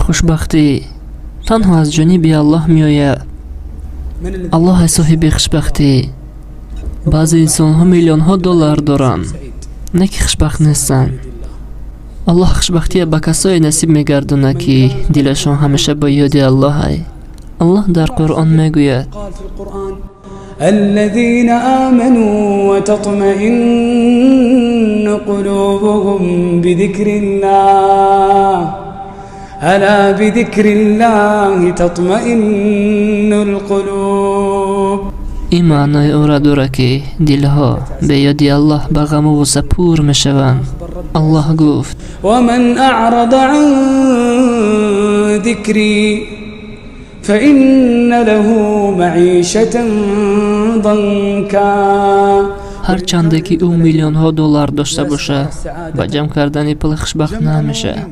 Хушбахтӣ танҳо аз ҷониби Аллоҳ меояд. Аллоҳ ай соҳиби хушбахтӣ. Баъзе инсонҳо миллионҳо доллар доранд, не ки хушбахт нестанд. Аллоҳ хушбахтия ба касое насиб мегардонад, ки дилашон ҳамеша ба ёди Аллоҳ ай. Аллоҳ дар Қуръон мегӯяд: الذين آمنوا وتطمئن قلوبهم بذكر الله، ألا بذكر الله تطمئن القلوب. Ин маънои онро дорад, ки дилҳо бе ёди Аллоҳ ба ғаму ғусса пур мешаванд. Аллоҳ гуфт: ومن أعرض عن ذكري فإن له معيشة ضنكا. Ҳарчанде ки ӯ миллионҳо доллар дошта бошад, ба ҷамъ кардани пул хушбахт намешавад.